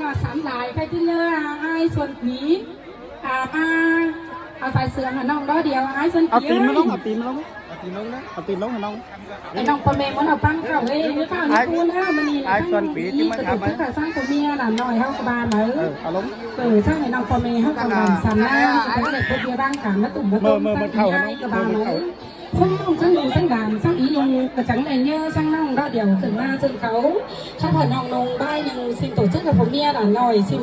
ວ່າສັນຫຼາຍ ໃຜຊິເລີຍ ອ້າຍຊວນປີ ອ່າ ມາເອົາສາຍເຊື່ອງໃຫ້ນ້ອງດອດຽວ ອ້າຍຊວນປີ ເອົາຕີນມາລົງ ເອີຍ ເອົາຕີນມາລົງ ເອົາຕີນລົງນະ ເອົາຕີນລົງໃຫ້ນ້ອງ ໃຫ້ນ້ອງພໍ່ແມ່ໝົດເອົາປັນເຂົ້າເອີຍ ມື້ເຊົ້ານີ້ຄູນເອີຍ ມື້ນີ້ນະ ອ້າຍຊວນປີ ຈະມາຖາມ ເອີ ເຈົ້າຂອງເຈົ້າສ້າງຜົວເມຍນະ ນ້ອຍເຮົາກໍບ້ານເອີຍ ເອີ ເອົາລົງ ເອີ ສ້າງໃຫ້ນ້ອງພໍ່ແມ່ເຮົາກໍບ້ານ ສັນນະ ຈະໄດ້ພົບເຍື່ອຮ່າງການມາຕຸ່ມມາຕົ້ມ ເມື່ອ ເມື່ອ ເມື່ອເຂົ້າ ສ້າງອີ່ຫຍັງກໍບ້ານເອີຍ ເນາະ ເມື່ອເຂົ້າ ສ້າງນ້ອງ ສ້າງໜູ ສ້າງດານ ສ້າງອີ່ໜຸ່ງ ກະຈັ່ງແຫຼງເຍອະ ສ້າງນ້ອງດອດດຽວຂຶ້ນມາເຊິ່ງເຂົາ ຂ້າພະນ້ອງນຸ່ງບ່າຍໜຶ່ງ ສິ່ງໂຕເຈີກັບຜົມເມຍຫຼານນ້ອຍ ສິ່ງ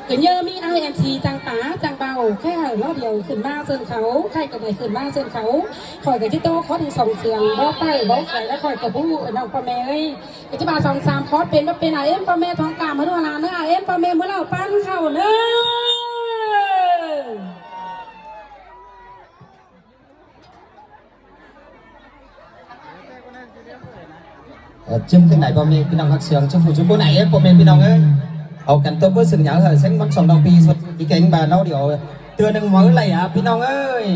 ກະເຍອະມີ ອາ ເອັມ ຊີ ຈັ່ງປາ ຈັ່ງເບົາ ແຄ່ດອດດຽວຂຶ້ນມາເຊິ່ງເຂົາ ໃຄ່ກະໄດ້ຂຶ້ນມາເຊິ່ງເຂົາ ຂ້ອຍກະຊິໂຕຂໍທັງສອງເຊື່ອງ ບໍ່ໄປບໍ່ໄປ ແລ້ວຂ້ອຍກະບໍ່ຮູ້ ເອີ ນ້ອງພໍ່ແມ່ເອີຍ ກະຊິບາດສອງສາມຄອດ ເປັນບໍ່ເປັນ ອາ ເອັມ ພໍ່ແມ່ທອງກາມ ມາດູລາເດີ ອາ ເອັມ ພໍ່ແມ່ ມື້ເຊົ້າປັນເຂົ້າເດີ. ເອີ ຈຶ່ງຈັ່ງໃດພໍ່ແມ່ພີ່ນ້ອງຮັກເຊື່ອງ ຊຸມຜູ້ຊຸມຄົນ ອ້າຍເອີຍ ພໍ່ແມ່ພີ່ນ້ອງເອີຍ ເອົາກັນຕົບມືເຊິ່ງຍາວ ເຊິ່ງມັນສອງດອກປີ ສົດອີແກງບາດເຮົາດຽວ ເທື່ອໜຶ່ງເວົ້າໄຫຼອະ ພີ່ນ້ອງເອີຍ.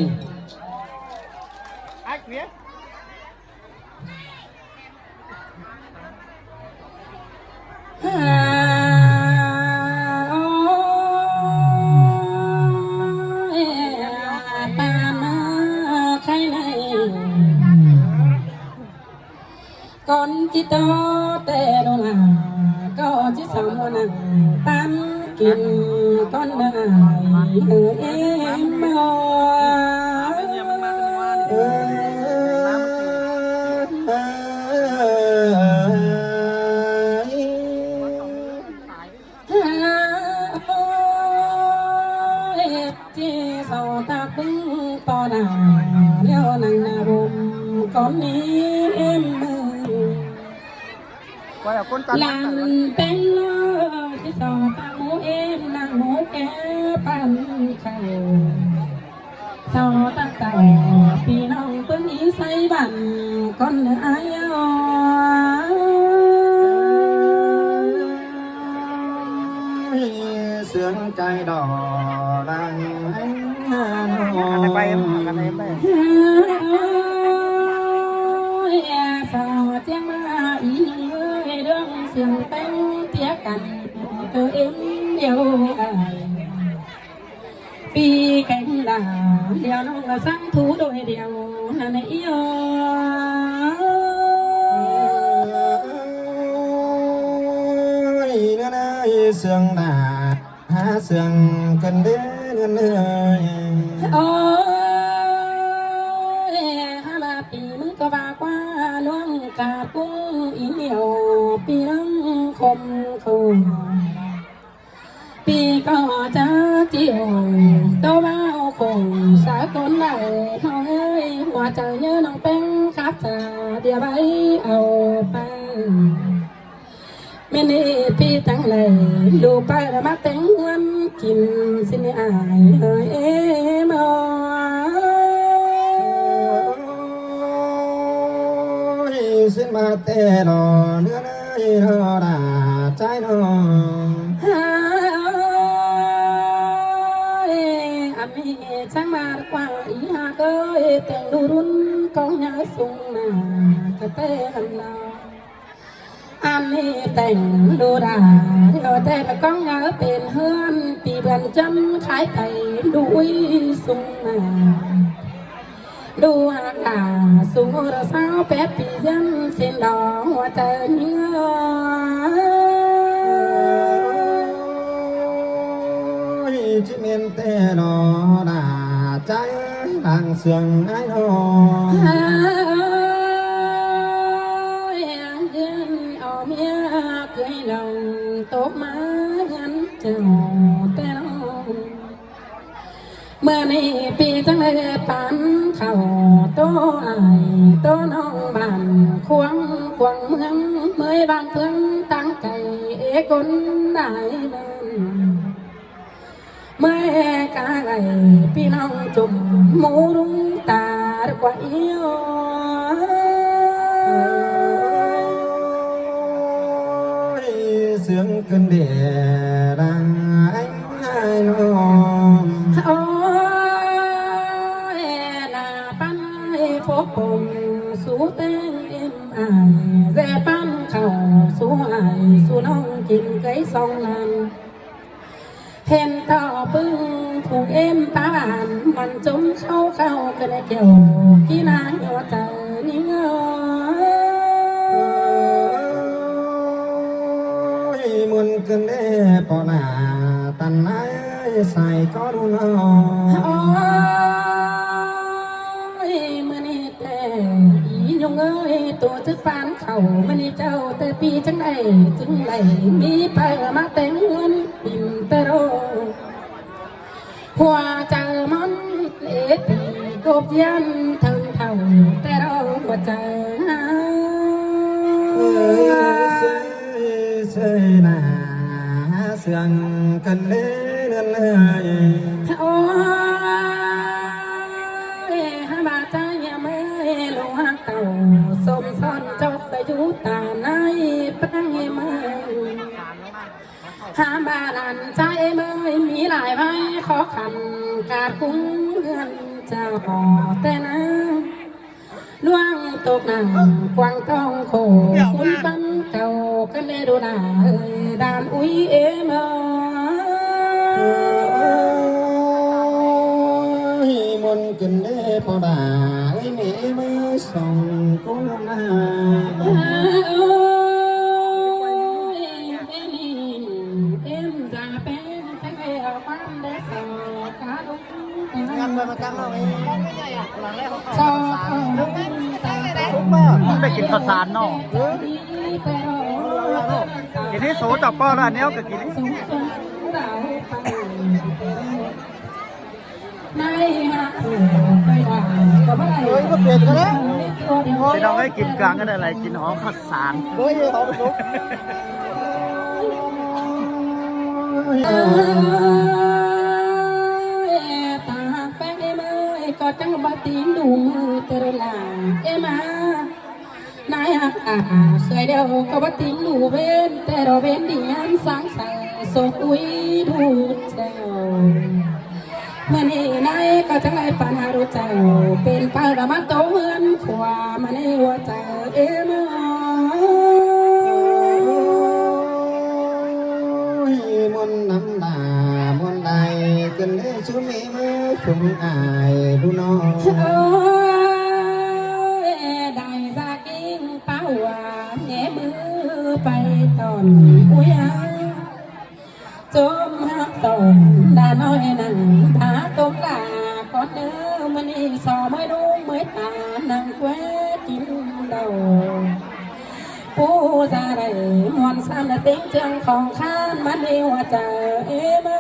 ກ່ອນຊິຕໍ່ແຕ່ໂນລາ ກໍຊິສຳນັ່ງປັນກິນກ່ອນເດີອ້າຍເອີຍ ເອັມເອີຍ. ເຮັດທີ່ເຊົາຕາກເບິ່ງຕໍ່ໜ້າ ແລ້ວນັ່ງໜ້າຮົ່ມກ່ອນນີ້ເອັມເອີຍ. ຫຼານແປ້ງເອີຍ ຊິເຊົາຕາໝູເອັມ ນາງໝູແກ່ປັນເຂົ້າ ເຊົາຕາເຈົ້າ ພີ່ນ້ອງເບິ່ງອີໄຊບ້ານກ່ອນເດີອ້າຍເອີຍ. ເຊື່ອງໃຈດອກນາງ ໄປ ເຮົາກັນໄປ ສາວຈຽງມາອີເອີຍ ເລື່ອງສຽງແຕ່ງເຕຍກັນ ເອີ ເອັມດຽວອ້າຍ ປີແກງດາ ດຽວນ້ອງລະສັງຖູໂດຍດຽວນັ້ນເອີຍ ເນຍ ເຊື່ອງດາ ຫາເຊື່ອງກັນເດີເນຍ ໂອ້ຍ ຫາລາປີມຶງກໍວ່າກວ່າ ນ້ອງກາກຸງອີໜຽວ ປີນ້ອງຄົມໂຄ ປີກໍຈະຈິວ ໂຕເວົ້າຄົງສາກົນເອົາ ນ້ອງເອີຍ ຫົວໃຈເຍີນ້ອງແປ້ງຄັບຈາ ດຽວໄວ້ເອົາໄປ ແມ່ນເອ ປີຕັງແລ ລູກໄປລະມາແຕ່ງເຮືອນກິນ ຊິນອ້າຍເອີຍເອມອຍ ຊິນມາແຕ່ລອເຮືອນເອີຍ ລອດາໃຈນອ ເອີຍ ອັນນີ້ຊ່າງມາກວ່າອີຫາເອີຍ ແຕ່ງດູລຸນກອງຍາສູງມາກະແຕ່ຫັ້ນລະ ອັນນີ້ແຕ່ງດູດາ ດຽວແຕ່ກະກ້ອງເອີເປັນເຮືອນ ປີເດືອນຈັນຂາຍໄປ ດູອຸຍສູງມາ ດູຫາກດາສູງໂອລະຊາວແປດປີ ຍັນເສັ້ນດອກຫົວໃຈຍິງເອີຍ ຈິແມ່ນແຕ່ນອດາ ໃຈຫຼັງເຊື່ອງອ້າຍນ້ອງ ເອີຍ ເດືອນເອົາເມຍເຄີຍລອງ ຕົກມາເຮືອນເຈົ້າແຕ່ນ້ອງ ເມື່ອນີ້ປີຈັ່ງໄດ້ປັນເຂົ້າ ໂຕອ້າຍໂຕນ້ອງ ບ້ານຂວາງກວາງເມືອງ ເມີຍບ້ານເມືອງຕ່າງໄກ ເອກົນໄດ້ເມີ ເມື່ອກາໄລ ພີ່ນ້ອງຈຸ່ມໝູລຸງຕາກວ່າອີໂອ ເຊື່ອງຂຶ້ນເດລາຍນ້ອງ ໂອ້ຍ ໜ້າປັນໃຫ້ພົບພົມ ສູ່ແຕ່ງເອັມອ້າຍ ແລະປັນເຂົ້າສູ່ອ້າຍສູ່ນ້ອງ ເຄີຍສ່ອງນັ້ນ ເຫັນຕໍ່ປຶ້ງຜູກເອັມປາບ້ານ ມັນຈົມເຂົ້າເຂົ້າກັນແລ້ວ ແກ້ວກິນນາຫົວໃຈນີ້ເອີຍ. ໂອ້ຍ ມ່ວນກັນແດ່ພໍ່ໜ້າຕັນນາຍ ໃສ່ກໍດູເນາະ. ໂອ້ຍ ມື້ນີ້ແຕ່ອີຍຸງເອີຍ ໂຕຈະປານເຂົ້າ ມື້ນີ້ເຈົ້າແຕ່ປີຈັ່ງໃດ ຈຶ່ງໄດ້ມີໄປມາແຕ່ງເຮືອນ ປິ່ນແຕ່ໂລ ຫົວໃຈມັນເອດປີກົບຢ້ານເຖິງເຖົ້າແຕ່ລະຫົວໃຈ. ເອີຍ ເຊີຍ ເຊີຍນາ ເຊື່ອງກັນເລີຍເລີຍ. ໂອ້ຍ ຫາບາດໃຈຍາມເອີຍ ລູກຮັກເຕົ້າ ສົມສອນເຈົ້າໄປຢູ່ຕາໃນແປງເມືອງ ຫາມບາດອັນໃຈເອີຍ ມີຫຼາຍໄວ້ ຂໍຂັນກາດກຸ້ງເຮືອນເຈົ້າ ແຕ່ນານວງຕົກໜັງກວາງຕ້ອງໂຄ ຄຸນປັນເຈົ້າກັນເດດູນາເອີຍ ດານອຸຍເອເມີ. ໂອ້ຍ ມ່ວນຂຶ້ນເດ້ພໍ່ດາເອີຍ ແມ່ເມີສອງກຸນາ. ໂອ້ຍ ເອັມ ເອັມ ຈາແປງ ຈັກແລ້ວມັນໄດ້ສອກກາລຸງ ງານເພິ່ນມາຕັ້ງເຮົາເອງ ໄດ້ກິນເຂົ້າສານເນາະ ເອີ ກິນໃຫ້ໂສເຈົ້າເປົ່າລະ ແນວກໍກິນ ເອີຍ ບໍ່ເປັນກໍໄດ້ ພີ່ນ້ອງເອີຍ ກິນກາງກັນໄດ້ຫຼາຍ ກິນຫອມເຂົ້າສານ ໂອ້ຍ ຫອມສຸກ ເອີຍ ຕາແປ້ງເອີຍ ກໍຈັ່ງບໍ່ຕີນດູມືເຕີລາເອມາ ນາຍຮັກອາເຄີຍດຽວກໍບໍ່ຕິງດູເວັນ ແຕ່ລະເວັນດີງາມສັງໄສສົກອຸຍດູດແຊວ. ມື້ນີ້ນາຍກໍຈັ່ງໄດ້ປັນຫາດູດແຊວ ເປັນປາລະມາໂຕເຮືອນຂົວມາໃນຫົວໃຈເອມາ. ໂອ້ຍ ມ່ວນນຳດາ ມ່ວນໄດ້ຂຶ້ນເດ້ຊຸມເອມາ ຊຸມອ້າຍດູນ້ອງ. ໂອ້ຍ ໄດ້ສາ ກິງປາຫົວແຫງມືໄປຕອນອຸຍອາ ຈົມຮັກຕອນດານ້ອຍນັ້ນ ພາຕົມລາກ່ອນເດີ ມື້ນີ້ຊອເມື່ອຍດູເມື່ອຍຕາ ນັ່ງແກວະກິນເຫຼົ້າ ປູຊາໄດ້ມ່ວນຊ້ຳ ແລະເຕັງເຈືອງຂອງຄານ ມາໃນຫົວໃຈເອມາ.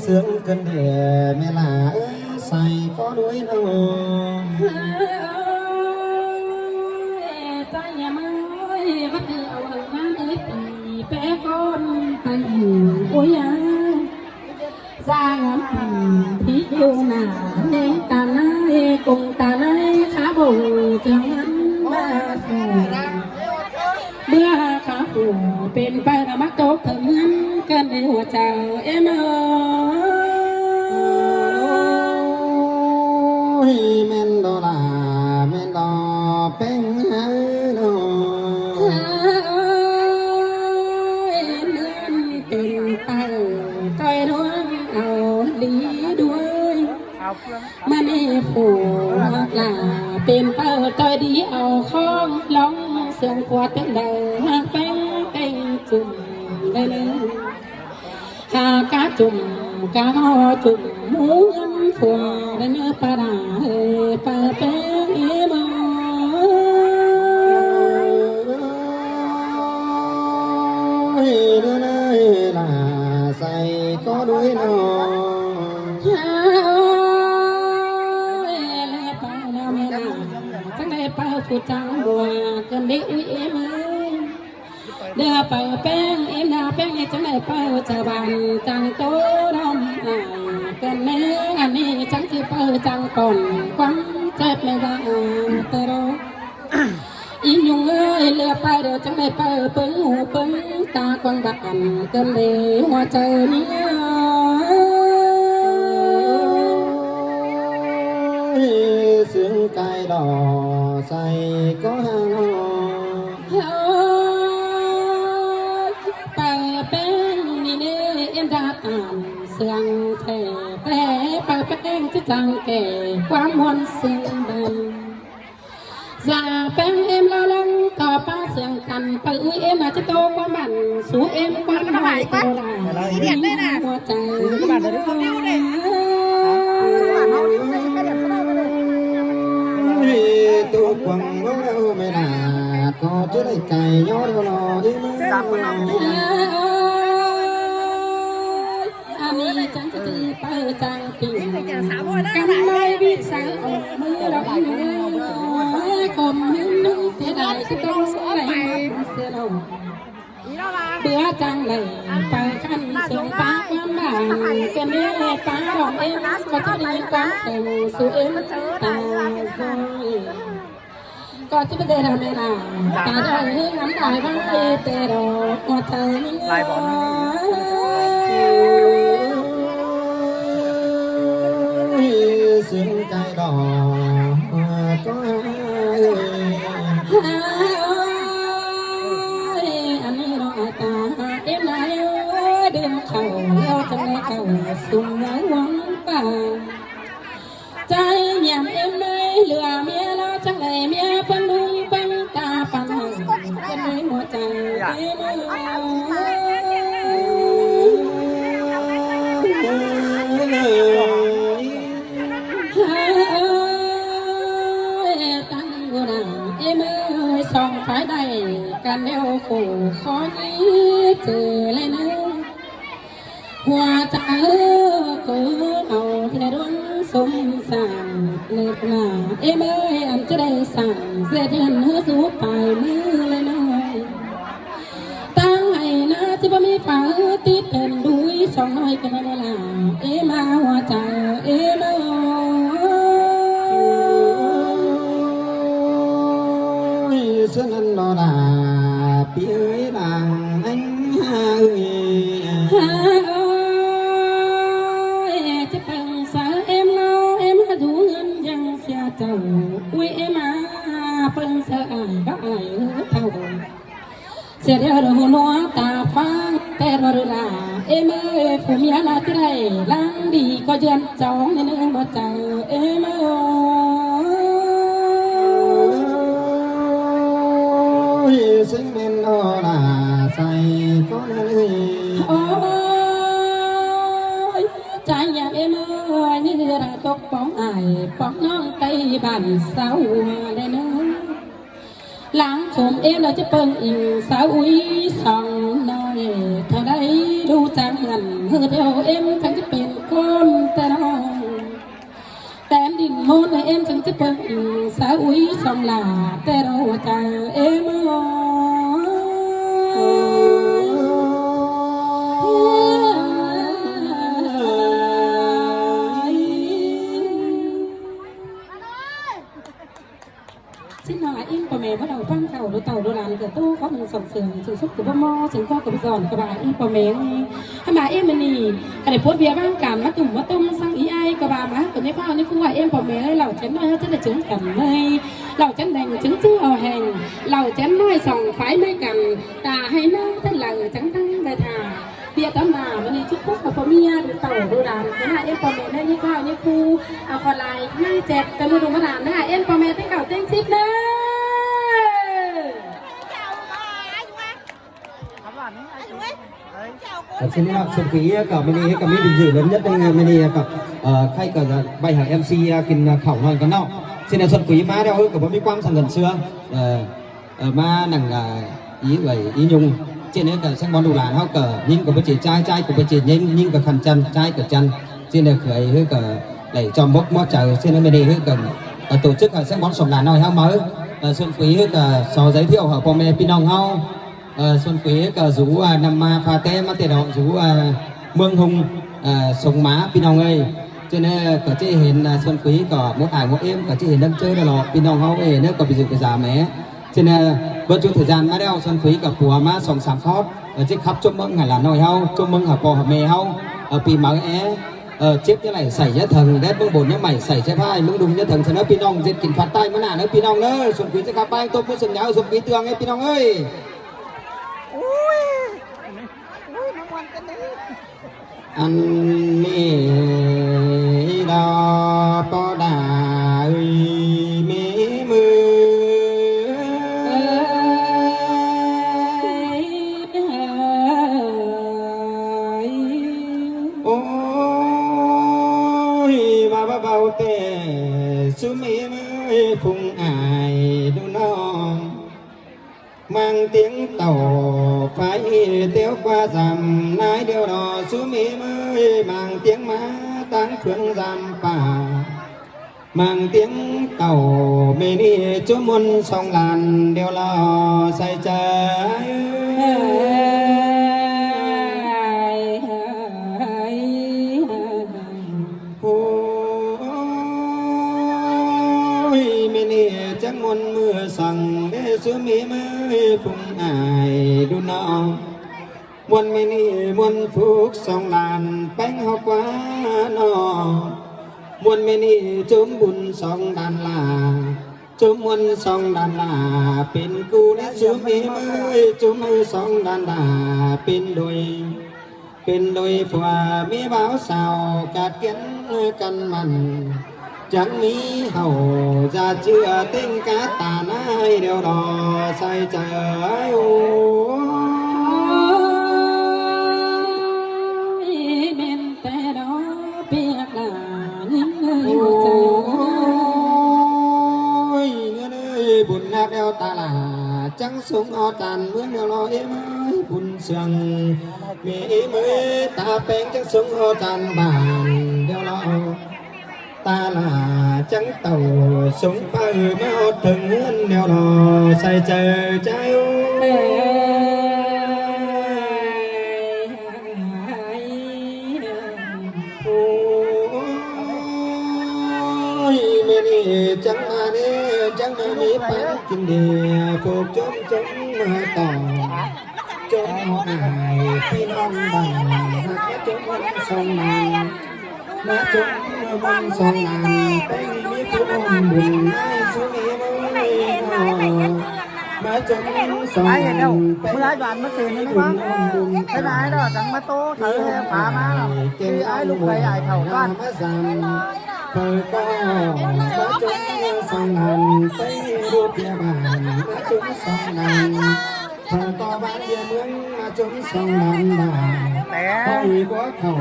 ເຊື່ອງກັນແດ່ແມ່ຫຼ້າເອີຍ ໃສ່ກໍດ້ວຍນ້ອງ ໃຈຍາມເອີຍ ວ່າຄືເອົາເຮີງານເອີຍ ປີແປກ່ອນໄປຢູ່ໂອຍາ ສ້າງອຳພີທີ່ຢູ່ໜ້າ ແນງຕານາຍກົງຕານາຍ ຂາບົງເຈົ້ານັ້ນມາແຊ ເມື່ອຂາຜູ້ເປັນໄປລະມາຕົກເຖິງເຮືອນ ເກີນໃນຫົວໃຈເອມາ. ໂອ້ຍ ແມ່ນດອກຫຼ້າ ແມ່ນດອກແປ້ງເອີຍເນາະ ເຮືອນເປັນໄປ ຕ້ອຍດວງເອົາຫຼີດ້ວຍ ມານີ້ຜູ້ຮັກຫຼ້າ ເປັນເປົ້າຕ້ອຍດີເອົາຂອງ ລອງເຊື່ອງຂວດເຕັມໄດ້ ຫາກແປ້ງເຕັງຈຸ່ມໄດ້ເລີຍ ຫາກະຈຸ່ມກະຫໍຈຸ່ມໝູນຂົວ ໄດ້ເນີປາດາເອີຍ ປາແປ້ງເອີຍ ເອີຍ ເດີນາຍຫຼ້າ ໃສ່ກໍດ້ວຍນ້ອງ ເອີຍ ເລີຍໄປແລ້ວແມ່ນາ ຈັ່ງໄດ້ໄປຜູ້ຈັງບົວ ກັນເດອຸຍເອມເອີຍ ເດີໄປແປ້ງເອມນາ ແປ້ງນີ້ຈັ່ງໄດ້ໄປຈາບ້ານຈັ່ງໂຕດອມອ້າຍ ກັນແມ່ ອັນນີ້ຈັ່ງຄືໄປຈັ່ງກ່ອນ ຄວາມເຈັບແມ່ນາເຕີໂລ ອີຫຍັງເອີຍ ເຫຼືອໄປເດີ ຈັ່ງໄດ້ໄປເປິງຫູເປິງຕາກວ້າງບ້ານ ກັນເດຫົວໃຈນີ້ ເຊິ່ງກາຍດອກ ໃສ່ກໍຫາເນາະ ເອີຍ ໄປແປ້ງນີ້ເດ້ ເອັນດາຕາມເຊື່ອງແທ້ ແຕ່ໄປແປ້ງຈະຈັ່ງແກ່ຄວາມມ່ວນຊື່ນເບິ່ງ ສາແປ້ງເອັມລາວລັງຕໍ່ປາເຊື່ອງກັນ ໄປອຸຍເອັມນາຈະໂຕຄວາມບັນ ສູ່ເອັມຄວາມໄດ້ໂຕລາ ໃນຫົວໃຈ ຕົກຫວັງເບິ່ງແລ້ວແມ່ນາ ກໍຈະໄດ້ໃຈຍ້ອນລອອີກມື້ ອັນນີ້ຈັ່ງຈະໄປຈ້າງປີ້ງ ກຳໄລວິດສາອອກມືດອກເອີຍ ກົມຫຶງເສຍດາຍ ຊິຕ້ອງໄດ້ຮັບເສຍດອກ ເບື່ອຈັ່ງໄດ້ໄປຄັນສົງປາຄວາມບ້ານ ເປັນເມຕາດອກເອັນ ກໍຈະໄດ້ຄວາມເປັນສູ່ເອັນຕາຊອຍ ກໍຈະບໍ່ໄດ້ທຳເວລາ ຕາໄດ້ເຮັດງານໄດ້ໄວ້ແຕ່ດອກຫົວໃຈນີ້ ເຊິ່ງໃຈດອກກໍ ອັນນີ້ດອກຕາເອັມນາຍເອີຍ ເດືອນເຂົ້າແລ້ວຈັ່ງໄດ້ເຂົ້າສູ່ໃນຫວັງປາ ໃຈຍາມເອັມໄດ້ເຫຼືອເມຍລາວ ຈັ່ງໄດ້ເມຍເບິ່ງດຸງເບິ່ງຕາປານນັ້ນ ເປັນໃນຫົວໃຈເອັມເອີຍ ຕັ້ງຫົວໜ້າເອັມເອີຍ ສອງຝ່າຍໄດ້ກັນແລ້ວຄູ່ ຂໍຍິນດີເຈີແລເນີ ຫົວໃຈເອີຍ ກໍເອົາແຕ່ດວງສົມສ້າງເລີດໜ້າ ເອັມເອີຍ ອັນຈະໄດ້ສ້າງເສດເຮືອນໃຫ້ສູ່ປາຍມືແລນ້ອງ ຕັ້ງໃຫ້ນາຊິບໍ່ມີຝາຕິດເປັນດຸຍ ສອງນ້ອຍກັນແລລາ ເອັມມາຫົວໃຈເອັມເອີຍ ສະນັ້ນເນາະນາ ປີເອີຍນາງອັນຫາເອີຍ ຫາເອີຍ ຈະເບິ່ງສາເອັມເອົາ ເອັມຫາດູເຮືອນຍັງເສຍເຈົ້າ ອຸຍ ເອັມມາເບິ່ງສາອ້າຍ ບໍ່ອ້າຍເອີຍເຖົ້າ ເສຍແລ້ວເດີຫົວໜວກຕາຟາງ ແຕ່ວ່າເດີລາ ເອັມເອີຍ ຜູ້ເມຍລາຈະໄດ້ຫຼັງດີກໍເດືອນຈອງໃນໜຶ່ງບໍ່ເຈີ ເອັມເອີຍ ເຊິ່ງແມ່ນນອລາໃສ່ກໍເລີຍ ໂອ້ຍ ໃຈຢາກເອັມເອີຍ ນີ້ລະຕົກປອງອ້າຍປອງນ້ອງໄປບ້ານສາວແລເນີ ຫຼັງໂຄມເອັມລະຈະເບິ່ງອີງສາວອຸຍສອງນ້ອຍ ເທົ່າໃດດູຈາກເຮືອນ ເຮີດແລ້ວເອັມຈັ່ງຈະເປັນຄົນແຕ່ນ້ອຍ ແຕ່ນດິນໂມນເອັມຈັ່ງຈະເບິ່ງອີງສາວອຸຍສອງຫຼ້າ ແຕ່ເຮົາວ່າຈາເອັມເອີຍ. ຊິນອາອີ່ພໍ່ແມ່ບໍ່ເອົາຟັງເຂົ້າ ລູກເຕົ້າລູກຫຼານເກີດໂຕ ຂໍເບິ່ງສ່ອງເສີມ ສູງສຸດກໍບໍ່ມໍ່ ສູງພໍກໍບໍ່ຊ້ອນ ກໍວ່າອີ່ພໍ່ແມ່ ຄັນວ່າອີ່ມື້ນີ້ ກໍໄດ້ປົດເບ້ຍວາງການ ມາຕຸ້ມມາຕົ້ມ ສັ່ງອີ່ອ້າຍກໍວ່າມາ ກໍໃນພ້າວໃນຄົວ ອີ່ພໍ່ແມ່ເອີຍ ເລົ່າແຈນນ້ອຍ ເຮົາຈະໄດ້ເຈີກັນໃໝ່ ເລົ່າແຈນແດງ ຈຶ່ງຈື່ເອົາແຮງ ເລົ່າແຈນນ້ອຍ ສ່ອງໄຟໃໝ່ກັນ ຕາໃຫ້ນາງແຕ່ນຫຼັງ ຈັ່ງຕັ້ງໄດ້ທ່າ ເບຍຕຳໜ້າມື້ນີ້ຈຸກປຸກກັບພໍ່ເມຍ ດູເຕົ້າດູຫຼານ ໄປຫາເອັນພໍ່ແມ່ໃນນີ້ຂ້າວນີ້ຄູ ເອົາຂໍລາຍນາງແຈກແຕ່ມື້ດູມາດານ ໄປຫາເອັນພໍ່ແມ່ແຕ່ເກົ່າແຕ່ສິບເດີ. ກະຊິເນາະ ສຸດປີກະມື້ນີ້ກະມີບຸນຍືນເດືອນເດືອນໜຶ່ງມື້ນີ້ກະ ເອີ ໃຜກະໄປຫາເອັມຊີກິນເຂົ້ານອນກັນເນາະ ຊິເນາະ ສຸດປີມາແລ້ວ ເອີ ກະບໍ່ມີຄວາມສັງເງິນເຊື່ອ ເອີ ເອີ ມານັ່ງ ອາ ອີເອື້ອຍອີຍຸງ ເຊັ່ນນີ້ກະແຊງບອນລູກຫຼານເຮົາກະ ຍິງກະບໍ່ເຈຈາຍ ຈາຍກະບໍ່ເຈຍິງ ຍິງກະຄັນຈັນ ຈາຍກະຈັນ ເຊັ່ນນີ້ເອື້ອຍເຮີກະໄດ້ຈອມບົກໝໍໃຈ ເຊັ່ນນີ້ມື້ນີ້ເຮີກະ ອາ ໂຕຈຶກກະແຊງບອນສອງຫຼານນ້ອຍເຮົາມາ ເອີ ສ່ວນປີເຮີກະຊໍໃຈທ່ຽວຫາພໍ່ແມ່ພີ່ນ້ອງເຮົາ ເອີ ສ່ວນປີກະສູ ອາ ນຳມາພາແຕ້ມາແຕ່ດອກສູ ອາ ເມືອງຮຸງ ເອີ ສົ່ງມາພີ່ນ້ອງເອີຍ ເຈົ້າເນີ ກະຈະເຫັນ ອາ ສ່ວນປີກະໝົດອາຍໝົດເອມ ກະຈະເຫັນດັ່ງເຈີຕະຫຼອດ ພີ່ນ້ອງເຮົາເອີຍ ເນີ ກະໄປຢູ່ກະສາແໝ ເຈົ້າເນີ ເບິດຊຸດທະຍານມາແລ້ວ ສ່ວນປີກະປົວມາສອງສາມຄອດ ເອີ ຈະຂັບຈົບເມືອງໃຫ້ຫຼານນ້ອຍເຮົາ ຈົບເມືອງຫາພໍ່ຫາແມ່ເຮົາ ເອີ ປີໃໝ່ແອ ເອີ ເຈັບຢ່າໄຫຼໃສ່ຢ່າເຖິງ ແດດເມືອງບົນຢ່າໄໝໃສ່ໃສ່ພ້າຍ ເມືອງດຸງຢ່າເຖິງ ຊະເນີພີ່ນ້ອງ ເຈັດກິນຟັດຕາຍມື້ໜ້າເດີພີ່ນ້ອງເດີ. ສົມກີຈະກັບໄປຕົບມືສັນຍາ ສົມກີເຕືອງໃຫ້ພີ່ນ້ອງເອີຍ. ໂອ້ຍ ໂອ້ຍ ມາມ່ວນກັນເດີ. ອັນນີ້ດອກປອດາເອີຍ ແມ່ເມີ ເອີຍ ໂອ້ຍ ວ່າເບົາແຕ່ ສຸເມເມີຍ ພຸງອາຍດູນ້ອງ ມັງຕຽງເຕົາໄຟ ເຕີວກວ່າສຳນາຍດຽວດອກ ສຸເມເມີຍ ມັງຕຽງມາຕາງເຟືອງສຳປາ ມັງຕຽງເຕົາແມ່ນີ້ ຈຸມມົນສອງລ້ານດຽວລອໃສ່ໃຈ. ໂອ້ຍ ແມ່ນີ້ຈັກມ່ວນມື້ສັງເດ ສຸເມເມີຍ ພຸງອາຍດູນ້ອງ ມ່ວນແມ່ນີ້ມ່ວນຜູກສອງລ້ານແປ້ງເຮົາກວ່ານ້ອງ ມ່ວນແມ່ນີ້ຈຸມບຸນສອງລ້ານລາ ຈຸມມ່ວນສອງລ້ານລາ ເປັນກູແລະສຸເມເມີຍ ຈຸມມືສອງລ້ານລາ ເປັນໂດຍ ເປັນໂດຍຜົວເມບ່າວສາວ ກາດກຽນກັນໝັ້ນ ຈັ່ງມີເຮົາຈະເຈື່ອເຕັງກາຕານາຍດຽວດອໃສ່ໃຈ. ໂອ້ຍ ແມ່ນແຕ່ດອກເປຍກາຍິງເອີຍ ໂອ້ຍ ເງິນເອີຍ ບຸນນັກແລ້ວຕາຫຼາ ຈັ່ງສົງເອົາຈານເມືອງດຽວລອເອີຍ ບຸນເຊື່ອງ ເມເອີຍ ຕາແປງຈັກສົງເອົາຈານບ້ານດຽວລອ ຕາຫຼາຈັງເຕົາສົງໄປມາຮອດເຖິງເຮືອນແນວລໍໃສ່ໃຈ ໃຈ ໂອ້ຍ ໂອ້ຍ ແມ່ນີ້ຈັງມາແນ່ຈັງມາມີປັນກິນເດ ພວກຈົມຈົມມາຕໍ່ ຈົມເອົາອ້າຍພີ່ນ້ອງບ້ານຮັກມາຈົມສອງນາງ ມາຈົມມັນສອງນາງ ແປ້ງມີຜູ້ຮ່ວມບຸນນາຍສຸເອເອີຍ ມາຈົມສອງນາງ ແປ້ງມີຜູ້ຮ່ວມບຸນ ເປັນອ້າຍລູກເຂີຍອ້າຍເຖົ້າບ້ານ ເຂົາກໍມາຈົມສອງນາງ ແປ້ງມີລູກເມຍບ້ານ ມາຈົມສອງນາງ ເຂົາກໍບ້ານເມຍເມືອງ ມາຈົມສອງນາງ ບ້ານ ແຕ່ ໃຫ້ພວກເຂົາ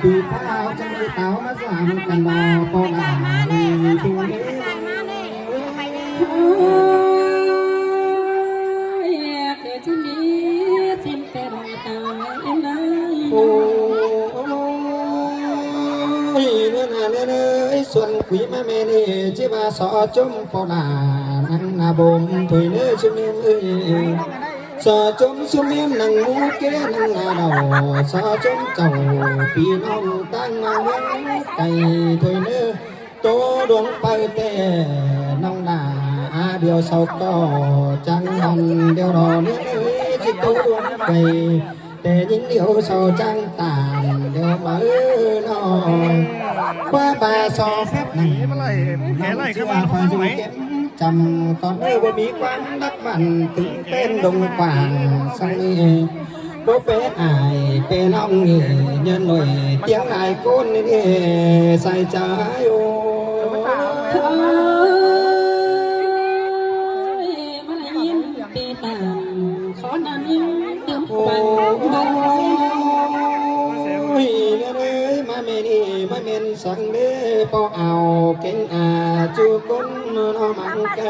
ປີພາວ ຈະມີຕາວມາສາມກັນບໍ່ ບໍ່ລາລີຜູ້ເອເອີຍ ຄືຈະມີສິ້ນແຕ່ດອກຕາຍນາຍ ໂອ້ຍ ເນີນາເນີນເອີຍ ຊວນຄຸຍມາແມ່ນີ້ ຊິວ່າສໍຈົມປໍລາ ນັງນາບົມ ໂທຍເນີຊຸເມມເອີຍ ສໍຈົມຊຸເມມ ນັງໝູເກ ນັງນາດອ ສໍຈົມເຈົ້າ ພີ່ນ້ອງຕ່າງມາເມືອງໄກ ໂທຍເນີ ໂຕດວງໄປແຕ່ນ້ອງໜ້າ ອາດຽວເຊົາກໍຈັງຫັນ ດຽວລໍເນີ ຊິໂຕດວງໄປ ແຕ່ຍິງດຽວເຊົາຈັງຕານ ດຽວມາເອີນ້ອງ ຄວ້າບາຊອແຟບໜັງ ແຂໄລ່ຂຶ້ນມາ ເຂົ້າຢູ່ເກັບຈຳ ກ່ອນເດີບໍ່ມີຄວາມດັກບັນ ເຖິງເປັນດົງກວ້າງສັງເອ ບໍ່ແປອ້າຍແປນ້ອງນີ້ ຍານໜ້ອຍຕຽງຫຼາຍຄົນນີ້ ໃສ່ໃຈໂອ ມາໄດ້ຍິນເຕຕານ ຂໍນຳຍິງຕື່ມຂວັນ ໂອ້ຍ ເອີຍ ມາແມ່ນີ້ ມາແມ່ນສັງເດ ບໍ່ເອົາເກັງອາ ຈູຄົນເນາະມັງໄກ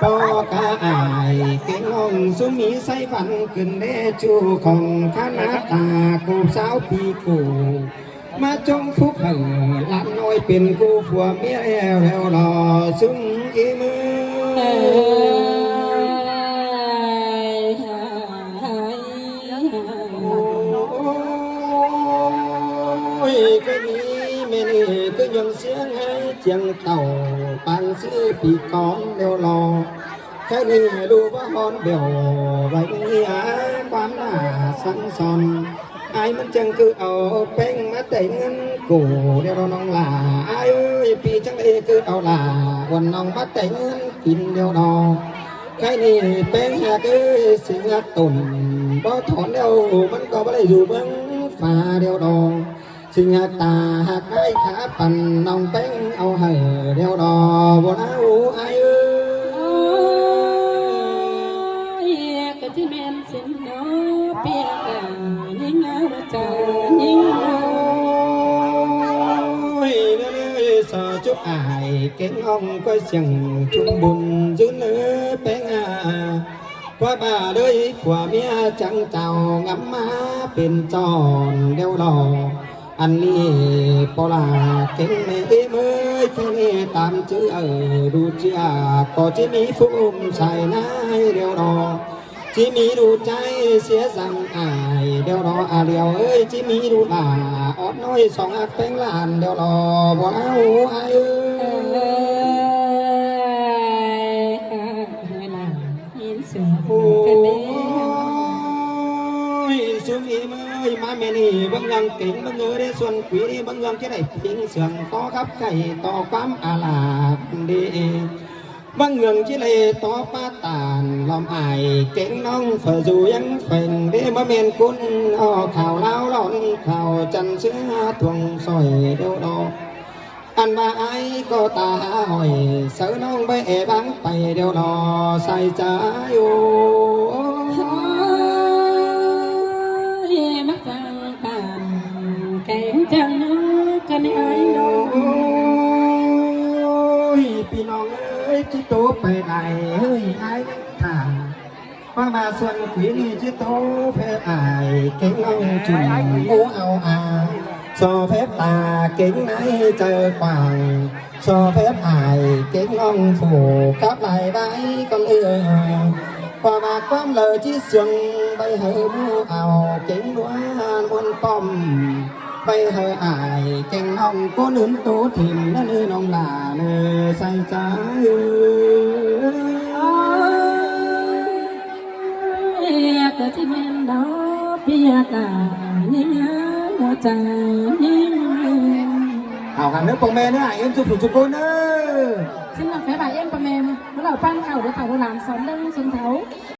ພໍ່ກະອາຍເກັງນ້ອງ ສຸມີໄຊວັນຂຶ້ນເດ ຈູຂອງຄະນະຕາ ກູບສາວປີກູ ມາຈົ່ງພຸກໃຫ້ຫຼານນ້ອຍເປັນຄູ່ຜົວເມຍແລ້ວ ແລ້ວລໍຊຸງອີມື ໂອ້ຍ ກະນີ້ແມ່ນີ້ກະຍ້ອນສຽງໄຫ້ຈຽງເຕົ້າ ປາງຊື່ປີກອນແລ້ວລໍ ກະນີ້ຮູ້ວ່າຮ້ອນແບວ ໄວ້ເນຍຄວາມໜ້າສັງສອນ ອ້າຍມັນຈັ່ງຄືເອົາແປ້ງມາແຕ່ງເງິນກູດຽວດອກນ້ອງຫຼ້າ. ອ້າຍເອີຍ ປີ້ຈັ່ງໃດຄືເອົາຫຼ້າ ວັນນ້ອງມາແຕ່ງເງິນກິນດຽວດອກ. ໃຜນີ້ແປ້ງຮັກເອີຍ ຊິຮັກຕົນບໍ່ຖອນແລ້ວ ມັນກໍບໍ່ໄດ້ຢູ່ເມືອງຟ້າດຽວດອກ. ຊິຮັກຕາຮັກໄດ້ຂາປັ່ນ ນ້ອງແປ້ງເອົາໃຫ້ດຽວດອກ ບໍ່ລາໂອອ້າຍເອີຍ. ໂອ້ຍ ກະຊິແມ່ນ ເສັ້ນເນາະ ປຽກອາຍຍິງເອົາໃຈຍິງ. ໂອ້ຍ ເລີຍ ສາຈຸອາຍ ເກັ່ງນ້ອງກ້ອຍສຽງ ຊຸມບຸນຍືນເລີຍແປ້ງອາຍ ຜົວບ້າເລີຍຜົວເມຍ ຈັ່ງເຈົ້າງຳມາເປັນຈອນແລ້ວດອກ. ອັນນີ້ ໂປລາເກັ່ງແມ່ເອີຍ ເອີຍ ແຄ່ນີ້ຕາມຈື່ເອີຍ ດູເຈຍ ກໍຈະມີຜູ້ອຸ້ມໃສ່ນາຍແລ້ວດອກ. ຊິມີດູໃຈເສຍສັງອາຍແລ້ວເນາະ ອາຫຼຽວເອີຍ ຊິມີດູຫຼ້າອອດນ້ອຍສອງອັກແປງຫຼານແລ້ວເນາະ ບໍ່ລາໂອອ້າຍເອີຍ. ເອີຍ ເອີຍ ເອີຍ ເອີຍ ຫຼ້ານຍິນສຽງ ໂອ້ຍ ຊຸມອີເອີຍ ມາແມ່ນີ້ ເບິ່ງເລື່ອງເກັ່ງ ເບິ່ງເອີເດ້ ສ່ວນກຸຍນີ້ ເບິ່ງເລື່ອງຈະໄດ້ພິງເຊື່ອງຕໍ່ກັບໄກ່ຕໍ່ຄວາມອາລາດເດ້. ບາງເລື່ອງຈິເລຕໍ່ປາຕານ ລ້ອມອ້າຍເກັ່ງນ້ອງເຝົ້າຢູ່ຍັງແຂວງເດ້ ບໍ່ແມ່ນຄົນອອກຂ່າວລາວລ້ອນຂ່າວຈັນເສືອທວງຊ່ອຍເດວດອກ ອັນວ່າອ້າຍກໍຕາຫາຫ້ອຍ ເຊີນ້ອງໄປແອບາງໄປເດວດອກ ໃສ່ໃຈໂອ ໂອ້ຍ ມັກຈັງປານແກງຈັງນາ ຄັນໃຫ້ອ້າຍນ້ອງ ໂອ້ຍ ພີ່ນ້ອງເອີຍ ຈິໂຕໄປໄດ້ເຮີ້ຍ ອ້າຍຍັງຖ້າ ວ່າມາຊວນກຸຍນີ້ ຈິໂຕແພບອ້າຍ ເກັ່ງນ້ອງຈຸ່ມໝູເອົາອາ ຊໍແພບຕາເກັ່ງໃນໃຈກວ້າງ ຊໍແພບອ້າຍ ເກັ່ງນ້ອງຜູ້ກັບຫຼາຍໃບກໍເອີ ຄວາມມາກຄວາມເລີຈິສຽງ ໄປໃຫ້ໝູເອົາ ເກັ່ງນວນມ່ວນປ້ອມ ໄປໃຫ້ອ້າຍ ເກັ່ງນ້ອງ ໂກໜືນໂຕຖິ້ມ ນັ້ນເອີ ນ້ອງຫຼ້າເອີ ໃສ່ໃຈເອີ. ເອີ ກໍຊິແມ່ນດອກ ເພຍກະຍິງຫາຫົວໃຈຍິງ. ເອົາກັນເດີພໍ່ແມ່ເດີ ເອັມສູ່ຜູ້ສູ່ຄົນເດີ. ຊິມາແຟບາເອັມປະແມ່ມາເລົ່າປານເຂົາເດີ ເຂົາໂບລານສອນເດີ ຊົນເຜົ່າ.